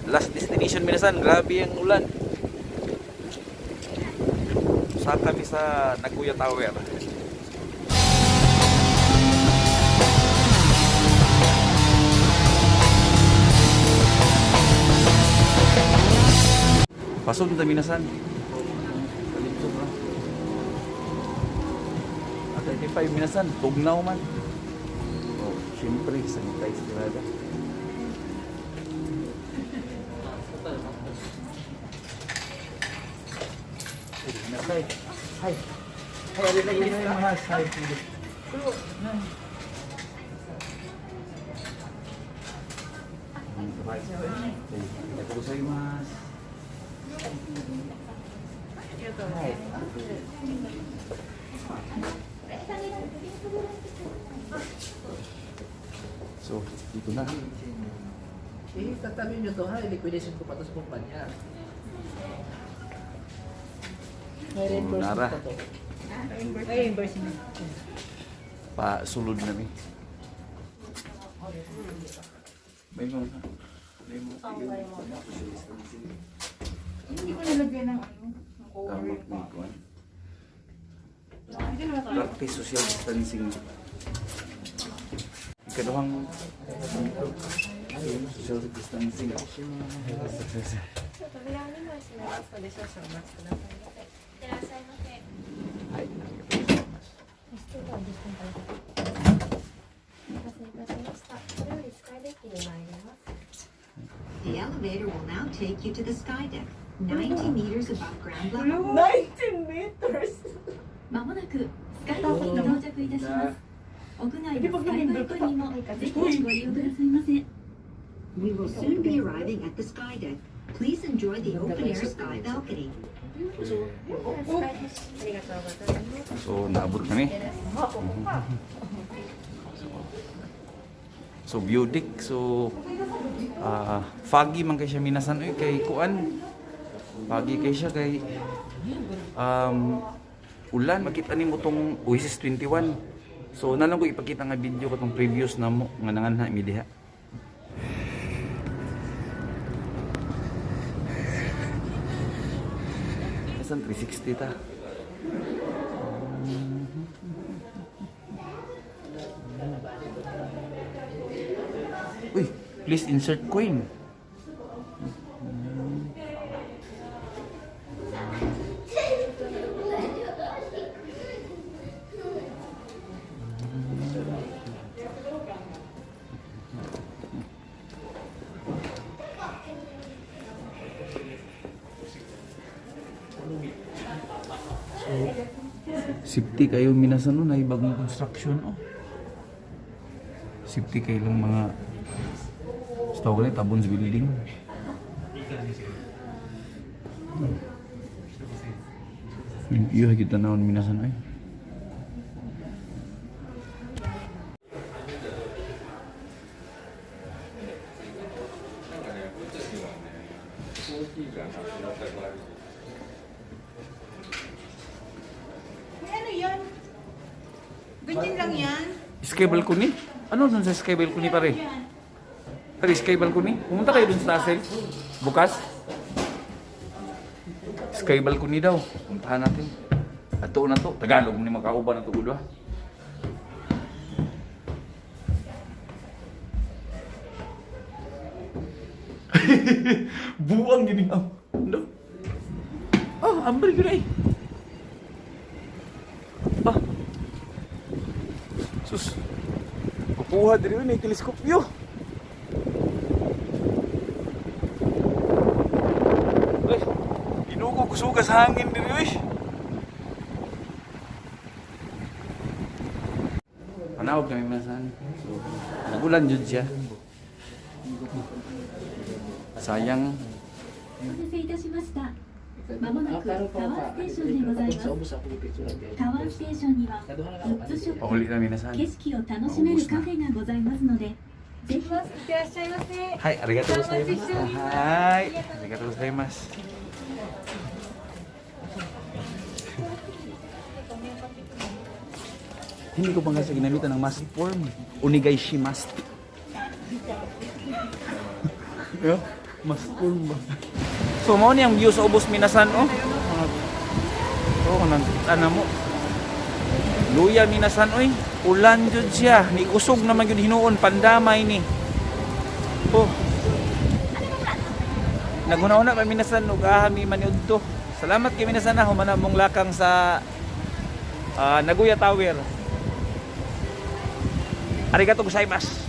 Last destination minasan, grabe ang ulan. Sa kami sa Nagoya Tower. Pasok na minasan. Palibsog ra. Ah, 35 minasan, tugnaw man. Oh, siyempre, sanitize talaga. Hi. Hi. Hi, arigatou. Hi. Arigatou gozaimasu. Hi. So, dito na. Eh, tatabi nyo to ha, liquidation ko pa to sa kumpanya. May reimbursement Nara. pa to. Reimbursement. Pa sulod na mi. May mga may mga Hindi ko nilagyan ng ano, ng cover. Tama may kuwan. Hindi naman tayo. Practice social distancing. Ikaduhang dito. Social distancing. 扉を2枚閉めますので少々お待ちくださいませ。いってらっしゃいませ。 Ay, arigatou gozaimasu. お待たせいたしました。これよりスカイデッキに参ります。 The elevator will now take you to the sky deck, 90 meters above ground level. 19 meters! まもなくスカイデッキに到着いたします。屋外のスカイバルコニーもぜひご利用くださいませ。 We will soon be arriving at the sky deck. Please enjoy the open air sky balcony. ありがとうございます。 So, naabot kami. So, view deck. So, foggy man kay siya minasan oy kay kuan. Foggy kay siya kay ulan. Makita nimo tong Oasis 21. So, nalang ko ipakita nga video katong previous namo nga nanganha mi diha. Asan 360 ta? Uy, please insert coin. So, safety kayo minasan nun ay bagong construction oh. Safety kayo lang mga sa tawag na Tabons building. Iyo kita naon minasan ay. May ano yan? Ganyan lang yan? Sky balcony? Ano dun sa sky balcony pare? Yan. Pare, sky balcony? Pumunta kayo dun sa taas eh. Bukas? Sky balcony daw. Puntahan natin. Ato na to. Tagalog ni makauban na to ah. Buang gini. Oh, no. Oh, ambil gyud ay. Ah. Sus. Kukuha diri na teleskopyo. Uy, inuko kusuga sa hangin diri uy. Panawag kami masan. So, nagulan jud siya. Sayang. お待たせいたしました。まもなくタワーステーションでございます。 Sa ubos ako picture lang. タワーステーションにはグッズショップ、 Pauli na minasan. 景色を楽しめるカフェがございますので、ぜひいってらっしゃいませ。 はい、arigatou gozaimasu. はい、arigatou gozaimasu. Hindi ko pa kasi ginamitan ng mask form. Onigai shimasu. Yeah. Mas cool ba? So mao ni ang view sa ubos, minasan, oh. Oh, nang ana mo. Luya, minasan, oy. Ulan jud siya. Ni kusog naman gyud hinuon, pandamay ni. Oh. Naghuna-una pa, minasan, ug aha mi maniudto. Salamat kay minasan na humana mong lakang sa Nagoya Tower. Arigato gozaimasu.